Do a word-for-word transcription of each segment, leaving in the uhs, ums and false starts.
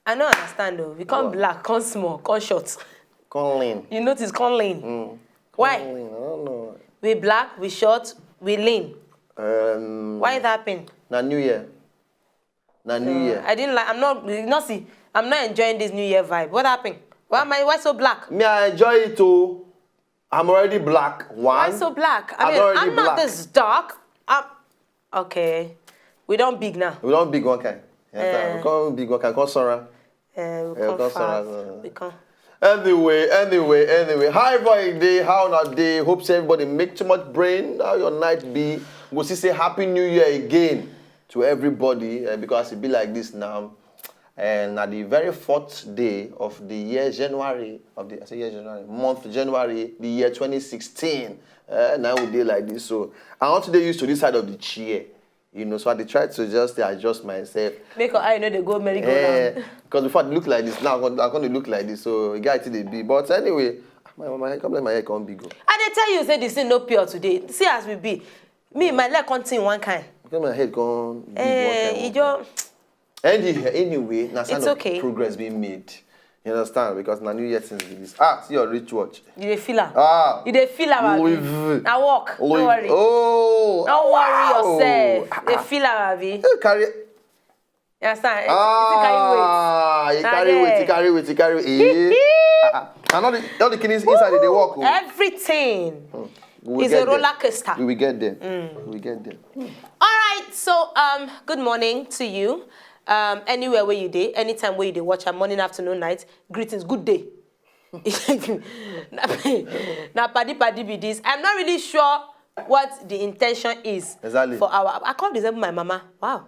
I no understand though. We come black, come small, come short. Come lean. You notice, come lean. Mm. Why? Come lean. I don't know. We black, we short, we lean. Um, Why it happen? Na New Year. Na New Year. I didn't like. I'm not. You not see. I'm not enjoying this New Year vibe. What happened? Why am I? Why so black? Me, I enjoy it too. I'm already black. One. Why so black? I I'm mean, already I'm not black. This dark. I'm okay. We don't big now. We don't big one kind. Yeah, uh, we can't big one kind. Come Sora. Uh, we yeah, can't come Sora. Uh, we can't. Anyway, anyway, anyway. Hi, boy, day. How not day? Hope say everybody make too much brain. How your night be? We see say Happy New Year again to everybody uh, because it be like this now. And at the very fourth day of the year January, of the I say year January, month January, the year twenty sixteen, uh, now we day like this. So I want to get used to this side of the chair. You know, so I dey try to just dey adjust myself. Make your eye no dey go merry go round. Eh, because before I look like this, now I come dey look like this. So the guy still dey be. But anyway, my my come let my hair come big o. I dey tell you say the thing no pure today. See as we be. Me, my leg come thin one kind. Because my head come big one kind. Eh, e just. Anyway, anyway, na sign of okay. Progress being made. You understand? Because na New Year things be this. Ah, see your rich watch. You dey feel am. Ah. You dey feel am, abi? Na work. No worry. Oh. Don't worry yourself. Ah. Dey feel am, abi? You carry. You understand? Ah, you carry weight. You carry weight. You carry weight. You carry weight. Eh. Ah, ah. And all the all the kidneys inside dey work. Oh. Everything. Hmm. We is a roller coaster. We will get there. Mm. We will get there. All right. So, um, good morning to you. Um, anywhere where you dey, anytime where you dey watch, am morning, afternoon, night, greetings, good day. Now, paddy paddy be this. I'm not really sure what the intention is exactly. For our. I can't resemble my mama. Wow.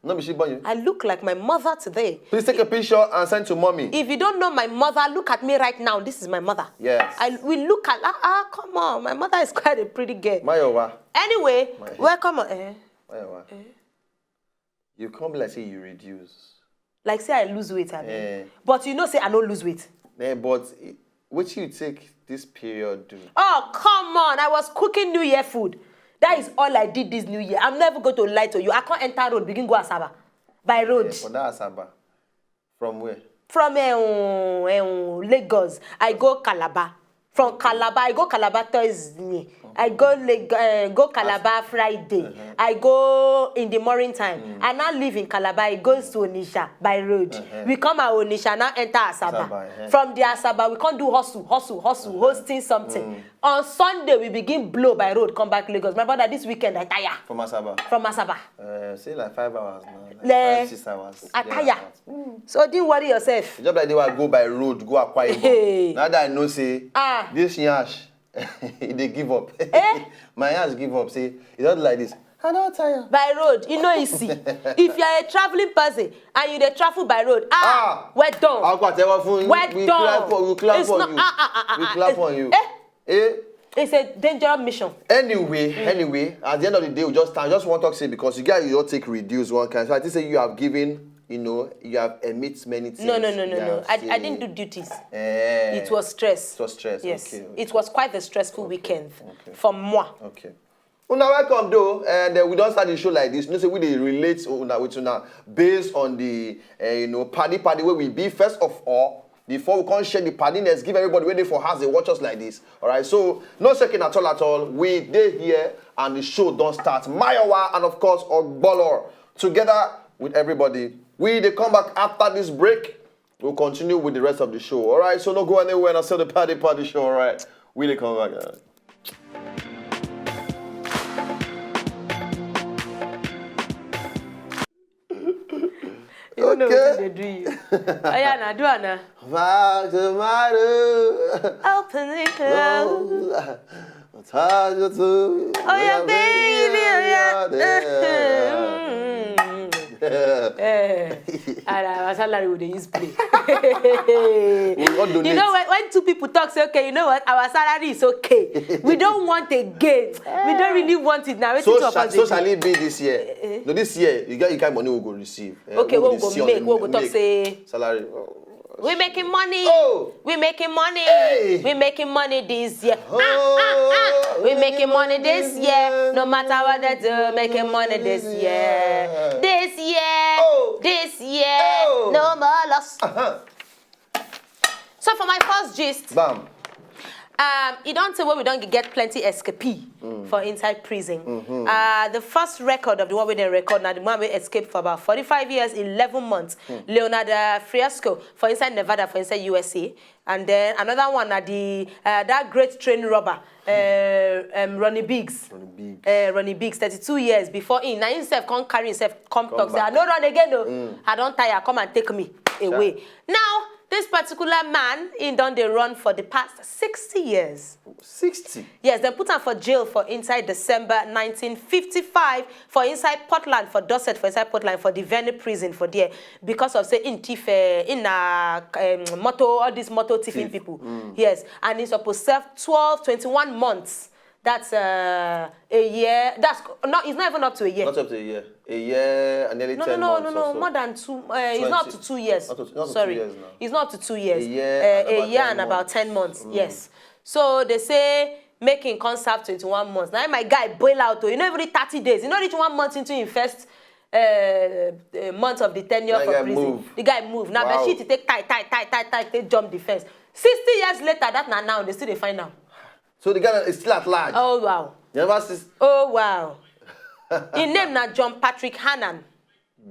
No be she born you. I look like my mother today. Please take a picture and send to mommy. If you don't know my mother, look at me right now. This is my mother. Yes. I we look at ah ah come on. My mother is quite a pretty girl. Mayowa. Anyway, welcome. Eh. Mayowa. Eh. You come like say you reduce. Like say I lose weight, I mean. Eh. But you know say I no lose weight. Eh, but wetin you take this period do? Oh, come on. I was cooking New Year food. That is all I did this New Year. I'm never going to lie to you. I can't enter road, begin go Asaba. By road. Yeah, for that Asaba. From where? From um, um, Lagos. I go Calabar. From Calabar, I go Calabar Thursday. I go Leg- uh, go Calabar Friday. Uh-huh. I go in the morning time. Mm. I now live in Calabar. I go to Onisha by road. Uh-huh. We come at Onisha, now enter Asaba. Asaba uh-huh. From the Asaba, we can't do hustle, hustle, hustle, uh-huh. Hosting something. Mm. On Sunday, we begin blow by road, come back Lagos. My brother, this weekend, I tire. From Asaba? From Asaba. Uh, say like five hours now. Like Le- five, six hours. I tire. Mm. So don't worry yourself. Just like they were go by road, go Akwa Ibom. Hey. Now that I know say ah. This yash, they give up. Eh? My yash give up. Say, it's not like this. I don't tire. By road, you know easy. If you are a traveling person and you dey travel by road, ah, ah. Well done. Well done. We clap for, we clap it's for not, you. Ah, ah, ah, ah, we clap ah, for you. Eh? Eh? It's a dangerous mission. Anyway, mm. Anyway, at the end of the day, we just stand. Just want to talk say because you guys you don't take reduce one kind. So I think say you have given, you know, you have emit many things. No, no, no, no, no. I, I didn't do duties. Eh, it was stress. It was stress. Yes, okay, okay. It was quite a stressful okay, weekend okay. For moi. Okay. Una welcome though, and uh, we don't start the show like this. You know, say we dey relate una with una based on the uh, you know paddy paddy where we be first of all. Before we come share the paddiness, give everybody waiting for house they watch us like this. All right, so no shaking at all at all. We dey here and the show don't start. Mayowa and of course Ogbolor together with everybody. We they come back after this break. We'll continue with the rest of the show. All right, so no go anywhere and I sell the party party show. All right, we they come back. Guys. You don't know what they do you. Oh yeah, now do it now. Back to my room. Open it up. Oh, yeah, baby, oh, yeah. Eh, and our salary would they use play. You know when, when two people talk, say okay, you know what, our salary is okay. We don't want again. We don't really want it now. So, shall, so shall it be this year? Eh, eh. No, this year you get you kind money we go receive. Uh, okay, we go make, we go talk say salary. Oh. We making money. Oh. We making money. Hey. We making money this year. Oh, We making money this year. No matter what they do, making money this year. This year. Oh. This year. Oh. No more loss. Uh-huh. So for my first gist, Bam. um, e don tey wey we don get plenty escapee for inside prison. Uh, the first record of the one wey dem record na the one wey escape for about forty-five years, eleven months. Leonardo Fiesco for inside Nevada for inside U S A, and then another one na the uh, that great train robber, uh, um, Ronnie Biggs. Ronnie Biggs. Uh, Ronnie Biggs, thirty-two years before him. Na himself come carry himself come, talk say, Back. "I no run again o. I don tire. Come and take me away." Now, this particular man, he don dey run for the past sixty years. Sixty. Yes, dem put am for jail for inside December nineteen fifty-five for inside Portland, for Dorset, for inside Portland, for the Venice prison for there, because of say him thief, uh, him na um, motor, all these motor thiefing Thief. People. Yes, and he suppose serve twelve, twenty-one months. That's uh, a year. That's not. It's not even up to a year. Not up to a year. A year and nearly No, no, ten no, months no, or no. So. More than two. Uh, it's not up to Twenty. Two years. Not up to- not up to Sorry, two years now. It's not up to two years. A year Uh, and a about year ten and about months. Ten months. Yes. So they say making come serve twenty-one months. Now my guy boil out. Oh, you know, every thirty days. You know, reach one month into him first uh, uh, month of the tenure That for guy prison. Move. The guy move. Now Wow. Beshi take tight, tight, tight, tight, tight, take jump the fence. Sixty years later, that na now they still dey find am. So the guy is still at large. Oh wow. You never see. Oh wow. His name na John Patrick Hannan.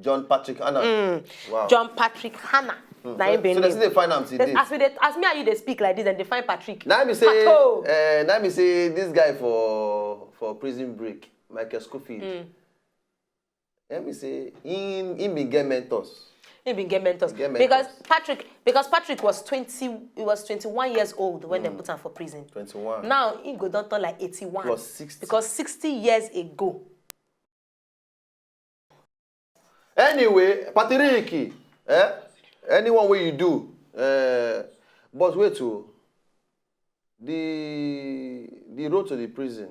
John Patrick Anna. Wow. John Patrick Hannan. Na him be So him they name. still dey find am till date. As we dey, as me and you dey speak like this, dem dey find Patrick. Now me say, Pato. uh, now me say this guy for for Prison Break, Michael Scofield. Let me say, he he been get mentors. He been get mentors. Get Because mentors. Patrick, because Patrick was twenty, he was twenty-one years old when they put him for prison. Twenty-one. Now he go don turn like eighty-one. Plus sixty. Because sixty years ago. Anyway, Patrick, eh? Anyone wey you do, eh? But wait o, the the road to the prison.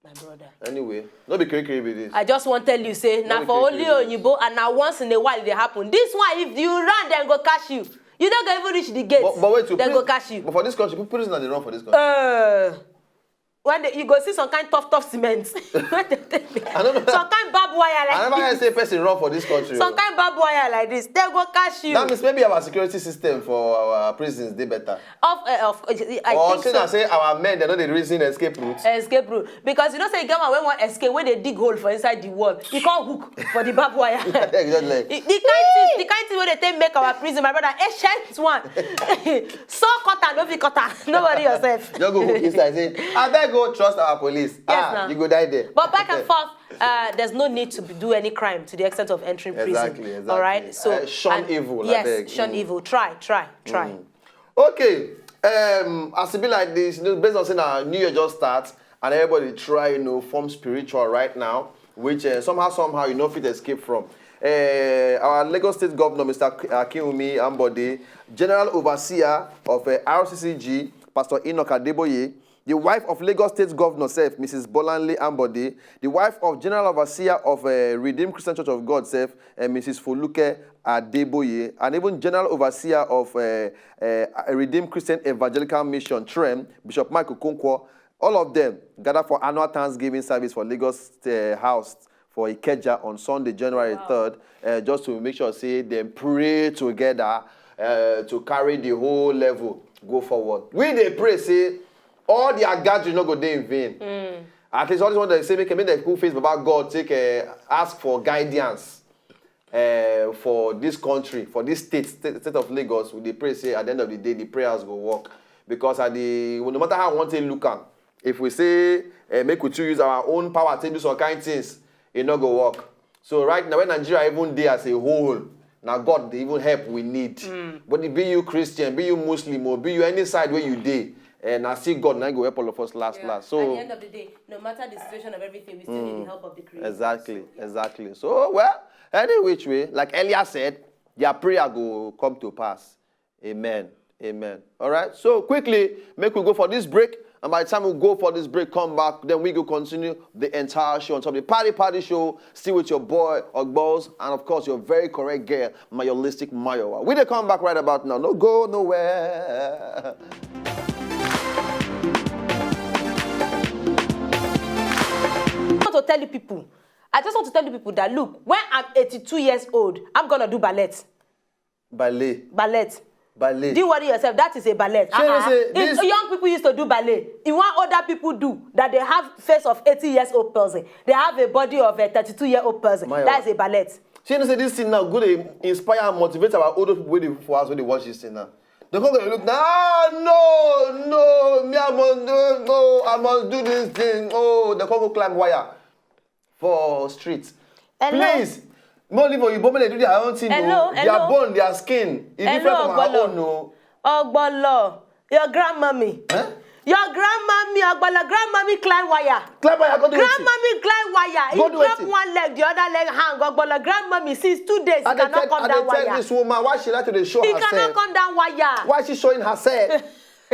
My brother. Anyway, no be kere kere be this. I just wan tell you say na be for kere only kere. Oyinbo and na once in a while e dey happen. This one, if you run, dem go catch you. You no go even reach the gate. But, but wait, to Dem pri- go catch you. But for this country, people prison na dey run for this country. Uh, when they, you go see some kind tough tough cement. When they take I don't know. Some kind barbed wire like I never hear say person run for this country. Some O. Kind barbed wire like this. Dem go catch you. That means maybe our security system for our prisons dey better. Of, uh, of, I Or think say so. Na say our men dem no dey reason escape route. Escape route, because you know say e get one wey wan escape, wey dey dig hole for inside the wall, e come hook for the barbed wire. Exactly. The, the kind thing, the kind thing wey dey take make our prison, my brother, ancient one. Saw cutter, no fit cutter. No worry yourself. Just go hook inside, say, "Abeg, go trust our police." Yes, Ah, na. You go die there. But back and forth, uh, there's no need to be, do any crime to the extent of entering prison. Exactly, exactly. All right. So Uh, shun and- evil, Yes, abeg. Shun Mm. Evil. Try, try, try. Okay. Um, as e be like this, you know, based on say na New Year just start, and everybody try, you know, form spiritual right now, which uh, somehow, somehow, you know, fit escape from. Uh, our Lagos State Governor, Mister K- Akinwumi Ambode, General Overseer of uh, R C C G, Pastor Enoch Adeboye, the wife of Lagos State Governor sef, Missus Bolanle Ambode, the wife of General Overseer of uh, Redeemed Christian Church of God sef, uh, Missus Foluke Adeboye, and even General Overseer of uh, uh, Redeemed Christian Evangelical Mission, TREM, Bishop Mike Okonkwo, all of them gather for annual Thanksgiving service for Lagos uh, House for Ikeja on Sunday, January third, uh, just to make sure say dem pray together uh, to carry the whole level go forward. We dey pray say all their gathering no go dey in vain. At least all this one dem say make make dem put face Baba God, take uh, ask for guidance uh, for this country, for this state, state, state of Lagos. We dey pray say at the end of the day the prayers go work, because at the, no matter how I want to look am, if we say uh, make we too use our own power to do some kind things, e no go work. So right now, when Nigeria even dey as a whole, na God dey even help we need. But be you Christian, be you Muslim, or be you any side where you dey, and I see God na go help all of us last last. So At the end of the day, no matter the situation of everything, we still need the help of the Creator. Exactly, exactly. So, well, any which way, like Elia said, their prayer go come to pass. Amen. Amen. All right. So quickly, make we go for this break. And by the time we go for this break, come back, then we go continue the entire show on top of the Party Party Show, still with your boy Ogbos, and of course your very correct girl, Mayolistic Mayowa. We dey come back right about now. No go nowhere. I want to tell you people, I just want to tell you people that look, when I'm eighty-two years old, I'm gonna do ballet. Ballet. Ballet. Ballet. Do you worry yourself? That is a ballet. Shey you know say If this young people used to do ballet, in one older people do that they have face of eighty years old person, they have a body of a thirty-two year old person. Mayowa. That's a ballet. Shey you know say this thing now go dey inspire and motivate our older people wey dey for us wey dey watch this thing now. They come go dey look now, ah, no, no, me I must do, no, I must do this thing. Oh, they come go climb wire for street. Hello? Please, no leave Oyibo make dem do their own thing. Hello, Oh. Their hello? Bone, their skin, e different Hello, from our Ogbolo. Own. Oh. Ogbolo, your grandmommy. Eh? Your grandmommy, Ogbolo, grandmommy climb wire. Climb wire, go do wetin? Grandmommy climb wire. Go He do drop wetin? One leg, the other leg hang. Ogbolo, grandmommy, since two days, I he dey cannot tell, come I dey down tell wire. This woman why she like to dey show He herself. Cannot come down wire. Why she showing herself?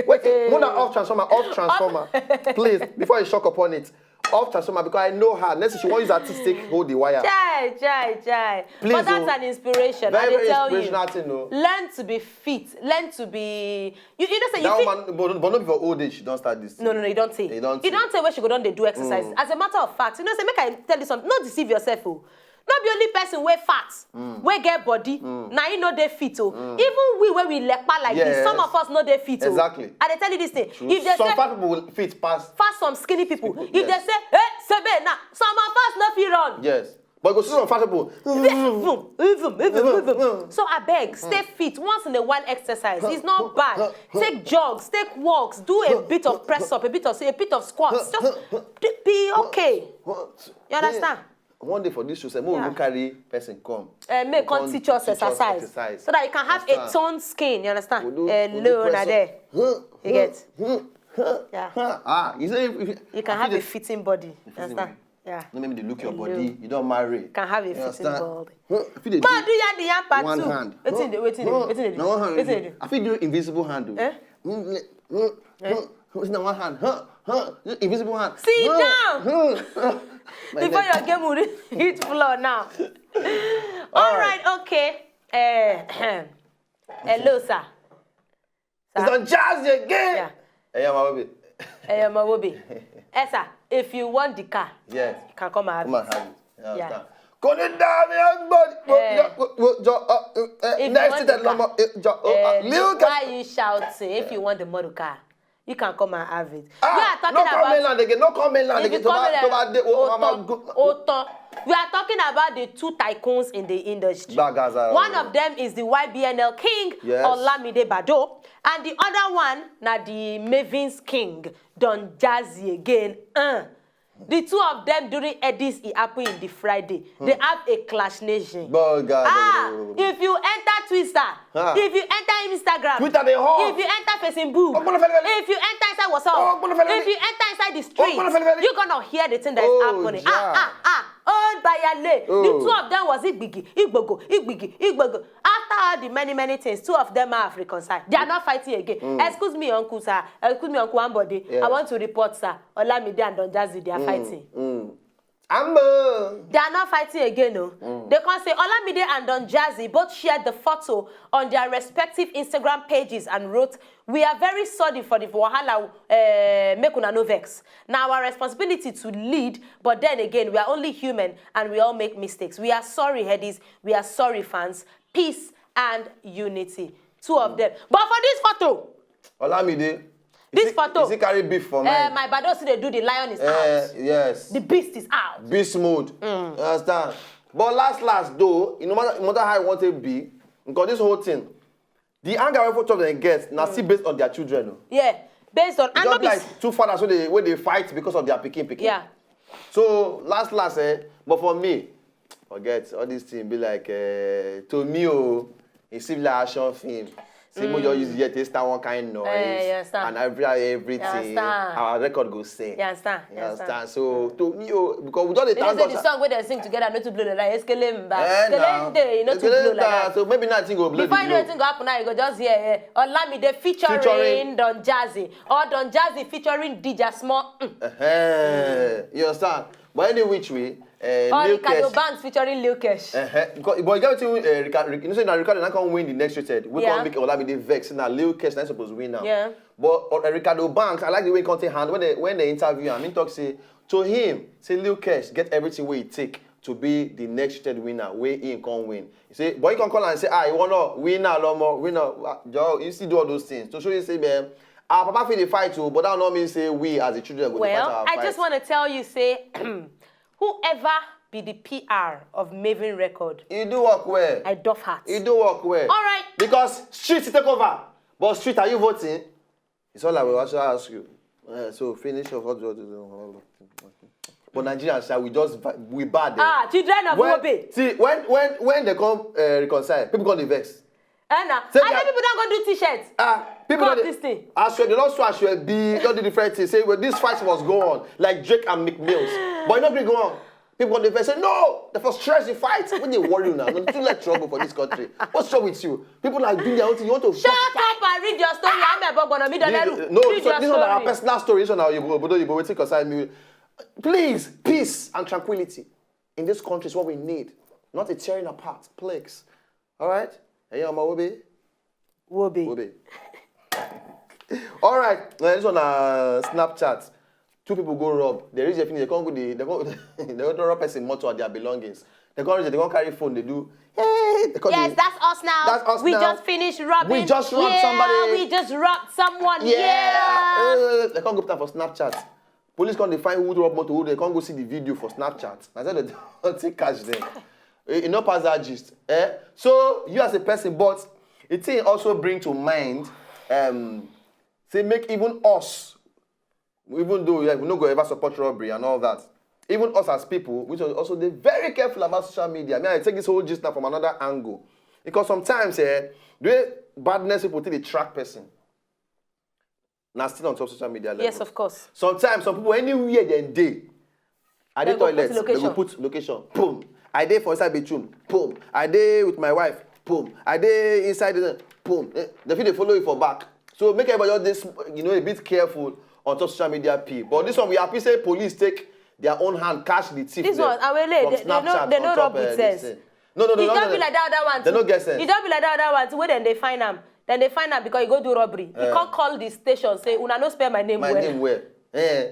Wait, move that off transformer, off transformer, please. Before you shock upon it, off transformer because I know her. Next thing she wan use her teeth take hold the wire. Chai, chai, chai. Please, But that's oh. An inspiration. Very, I dey very tell inspirational you. Thing, oh. Learn to be fit. Learn to be. You, you know, say you That fit. Woman, but, but not be for old age she don start this. No, no, no, you don't say. You don't You say. Don't say where she go don dey do exercise. As a matter of fact, you know, say make I tell you something. No deceive yourself, oh. No be only person wey fat, wey get body, na him no dey fit, oh. Even we wey we lepa like this, Yes. Some of us no dey fit, oh. Exactly. I dey tell you this thing. True. If they Some say fat people will fit pass. Fat some skinny people. People, If yes. They say, hey, sebe na, some of us no fit run. Yes. But you go see some fat people. Vroom, vroom, vroom, vroom. So I beg, stay fit. Once in a while, exercise. It's not bad. Take jogs, take walks, do a bit of press up, a bit of a bit of squats. Just be- be okay. You understand? One day for this show, say, make we Yeah. go carry person come. Uh, make come Come teach us teach us exercise, exercise. So that you can have a Understand? Toned skin. You understand? We'll do- we'll do Hello, press na up. There. You get? Yeah. Ah, you say if, if, You can I have fit a dey- fitting body. You fitting understand? me. Yeah. No, maybe they look your Hello. Body. You don't marry. Can have a You fitting understand? body. Huh? If you dey Go do do your the hand part one too. Hand. Wetin dey? Wetin dey? Huh? Wetin dey do? Na one hand. Wetin dey You do? do. I fit do invisible hand o. Eh? Mm, mm, mm, mm. Wetin na one hand? Huh? Huh? Invisible hand. Sit Huh? Down. Huh? Huh? My Before neck. Your game will hit floor now. All right. Okay. Eh, hello, sir. It's on jazz again. Yeah. Hey, I'm a baby. Eh, my baby. Eh, sir, if you want the car, Yes. You can come and have Come and it. Have it. You Yeah. Understand? Kò ní dá mi ẹ gbọ́. Eh. Wo- wo- jo- uh, uh, If you Next want to the the car, number. Uh, jo- uh, Eh, uh, Lil Gas- Why are you shouting? If you want the model car, you can come and have it. Ah, We are talking no come about mainland again. No come mainland If again. you Tó come bá in tó bá dé. there, Ó máa Otan, gún- Otan. We are talking about the two tycoons in the industry. Gbagaza. One of them is the Y B N L king, Yes. Olamide Bado, and the other one na the Mavens king, Don Jazzy again. Uh. The two of them during Edis, it happened in the Friday. They have a clash nation. Gbagaza. Ah, if you enter Twitter, Ah. If you enter Instagram, Twitter dey hot. If you enter Facebook, Ogbonne felefele. If you enter inside WhatsApp, Ogbonne felefele. If you enter inside the street, Ogbonne felefele. You gonna hear the thing that is Oh, happening. yeah. Ah, ah, ah. Oh, Bayale. Oh. The two of them was Igbigi, Igbogo, Igbigi, Igbogo. After all the many, many things, two of them have reconciled. They are not fighting again. Excuse me, Uncle Sir. Excuse me, Uncle Ambode. Yeah. I want to report, sir. Olamide and Don Jazzy, they are fighting. Ambo. They are not fighting again, no. They can say Olamide and Don Jazzy both shared the photo on their respective Instagram pages and wrote, "We are very sorry for the wahala, uh, make una no vex. Now our responsibility to lead, but then again, we are only human and we all make mistakes. We are sorry, headies. We are sorry, fans. Peace and unity." Two of them. But for this photo, Olamide. This Is he- photo. Is he carry beef for uh, mind? My Bado still dey do the lion is Eh, out. Yes. The beast is out. Beast mode. You understand? But last, last though, no matter, no matter how you want to be, because this whole thing, the anger wey photo dem get na still based on their children. Oh. Yeah, based on Just be like two fathers wey dey wey dey fight because of their pikin pikin. Yeah. So last last eh, but for me, forget all this thing be like eh, to me oh, e seem like action film. Say mo just use here take start one kind noise, Eh, you understand? And every everything, You understand? Our record go sing. You understand? You understand? So to me, oh, because we don dey You know thank say God. The song wey dem sing together no too blow like that. Eskele mba. Eh, Eskele now. nde, e no too Eskele blow like nda. that. So maybe now I think go blow Before the you know blow. Wetin go happen now, you go just hear eh, Olamide featuring Featuring- Don Jazzy or Don Jazzy featuring D J Small. Mm. Eh, you understand? But any which way, uh, Or Lil Ricardo Kesh. Banks featuring Lil Kesh. Uh-huh. Because, but you get wetin uh, Ricardo, you know say na Ricardo na come win the next rated. We Yeah. come make Olamide vex. Na Lil Kesh na suppose win now. Yeah. But uh, Ricardo Banks, I like the way he come take hand when they when they interview him. He talk say to him, say Lil Kesh get everything wey e take to be the next rated winner wey he come win. He say, but he come call and say, ah, you wanna win now, lomo, win now. Ah, Joe, you still do all those things to show you say, man, our papa fit dey fight too, but that no mean say we as the children go dey fight Well, our I fight. Just want to tell you say, whoever be the P R of Mavin Record, You do work well. I doff heart. You do work well. All right. Because street take over. But street, are you voting? It's all I will also ask you. Uh, so finish off what you do. But Nigerians, shall we just vi- we bad there. Ah, children of When, Wobe. See, when when when they come uh, reconcile, people come dey vex. Eh, na. Say And then that- people don't go do t-shirts. Ah, people Come don't this thing. As well, they don't swear, swear, be don't do the friend thing. Say well, this fight must go on like Drake and Meek Mills, but you no gree go on. People come dey vex say no, they for stress the fight. When they worry you now, no too let trouble for this country. What's wrong with you? People are doing their own thing. You want to Shut up and read your story. I'm a bogbono mi doleru. No, Read so your this one our story. Personal story. This one our Obodo Oyibo wetin concern me. Please, peace and tranquility in this country is what we need, not a tearing apart, please. All right? Hey, I'm Obi. Wobe. Obi. All right. Now, this one uh, Snapchat. Two people go rob. They reach the finish. They can't go. They, they go. They go to rob person motor and their belongings. They can't reach. They can't carry phone. They do. Hey, they call Yes, the- that's us now. That's us we now. Just finished robbing. We just robbed yeah, somebody. We just robbed someone. Yeah. Yeah. Uh, they can't go put am for Snapchat. Police can't define who rob motor. Who they can't go see the video for Snapchat. I said they don't take cash them. It, it not pass that gist. Eh? So you as a person, but it thing also bring to mind. Um, say make even us, even though yeah, we no go ever support robbery and all that. Even us as people, we should also be very careful about social media. I mean, I take this whole gist now from another angle. Because sometimes, eh, the way badness people think they track person. Now still on top social media level. Yes, of course. Sometimes some people anywhere they dey. I dey They go put toilet, they go location. Put location. Boom. I dey for inside bedroom. Boom. I dey with my wife. Boom. I dey inside the boom. Eh, They fit dey follow you for back. So make everybody just dey, you know, a bit careful on top social media. P. But this one we happy say police take their own hand catch the thief. This dem one, I will lay. from They, they no, Snapchat they on no top, rob eh, with this sense. Thing. No, no, no, It no, don't no, be no. Like that other one. They Too. No get sense. It don't be like that other one. Too. When then they find am, then they find am because you go do robbery. You Eh. Can't call the station say una no spell my name My well. Name well. Eh.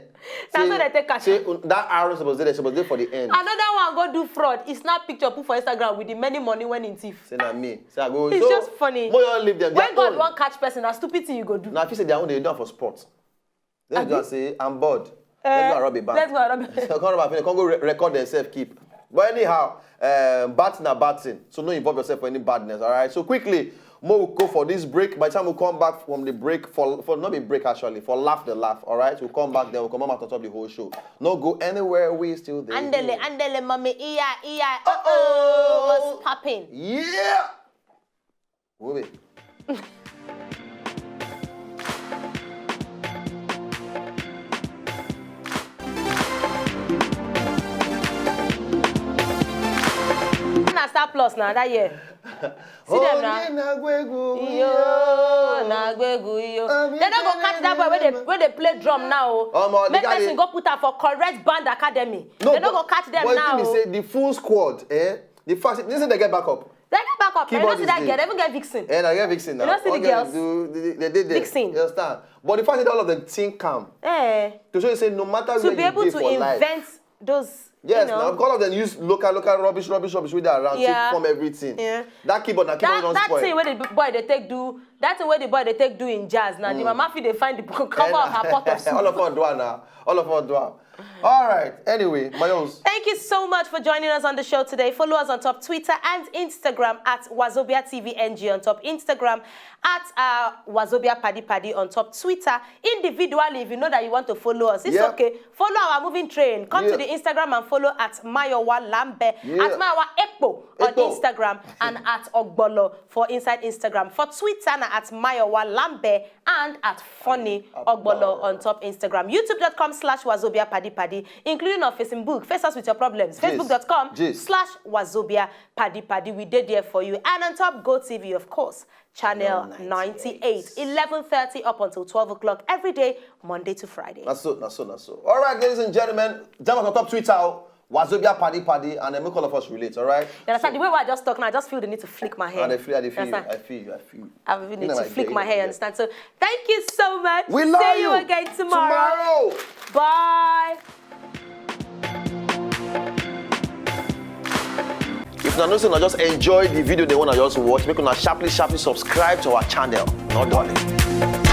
Na Say- so they take cash. Say, uh, that arrow suppose dey there, suppose dey for the end. Another one go do fraud. He snap picture put for Instagram with the many money when in thief. Say na me. Say I go. It's So, just funny. Mo you leave them. When Their God own. Wan catch person, na stupid thing you go do. Na if you say their own, they do am for sport. They Abi? Just say I'm bored. Eh, Let's go and rob a bank. Let's go and rob a So come rob and finish. Come go re- record themselves keep. But anyhow, um, bad thing na bad thing. So no involve yourself for any badness. All right. So quickly, mo we go for this break. By the time we come back from the break, for for not a break actually, for laugh the laugh. All right. We'll come back then. We'll come out on top the whole show. No go anywhere. We still there. Andele, andele, mommy, iya, iya, Uh-oh. uh-oh, what's popping? Yeah. We'll be. Na Star Plus na that year. See them now. Onye na-agụ egwu, Iyo, na-agụ egwu, iyo. They no go catch that boy wey dey wey dey play drum now. Oh. Omo, the Make guy person dey- Go put am for correct band academy. They no go catch them But now. The thing Oh. Is say the full squad, eh? The fact, you say they get backup. They get backup. You no Keyboard see is that there. Girl. They even get Vixen. Eh, na get Vixen now. You no see the All girls girls? Do, they, they, they, they, Vixen. You understand? But the fact that all of them think calm. Eh. To show you say no matter To where be you able dey to for life. Invent those. Yes, You know, now because of them use local local rubbish, rubbish, rubbish with their around Yeah. To form everything. Yeah. That keyboard, that keyboard That, don't that spoil. Thing where the boy they take do that thing where the boy they take do in jazz now. The mama fit dey find the cover of her pot of soup. All of us do am now. All of us do am. All right. Anyway, my own. Thank you so much for joining us on the show today. Follow us on top Twitter and Instagram at Wazobia T V N G on top Instagram, at uh, Wazobia Paddy Paddy on top Twitter. Individually, if you know that you want to follow us, it's Yeah. Okay. Follow our moving train. Come Yeah. To the Instagram and follow at Mayowa Lambe, Yeah. At Mayowa Ekpo on Ekpo. Instagram, and at Ogbolo for inside Instagram. For Twitter, na at Mayowa Lambe, and at Funny Ogbolo on top Instagram. YouTube dot com slash Wazobia Paddy Paddy, including on Facebook. Face us with your problems. Facebook dot com slash Wazobia Paddy Paddy. We did there for you. And on top, Go T V, of course. Channel ninety-eight, eleven thirty up until twelve o'clock every day, Monday to Friday. That's so, that's so, that's so. All right, ladies and gentlemen, jam us on top Twitter, oh, Wazobia Paddy Paddy, and then make all of us relate, all right? You understand? The way I just talk now, I just feel the need to flick my hair. And I feel, I feel, I feel, I feel. I feel the need to flick my hair, understand? So thank you so much. We love you. See you again tomorrow. Bye. If una know say una just enjoy the video, they wanna just watch, make una sharply, sharply subscribe to our channel. No darling.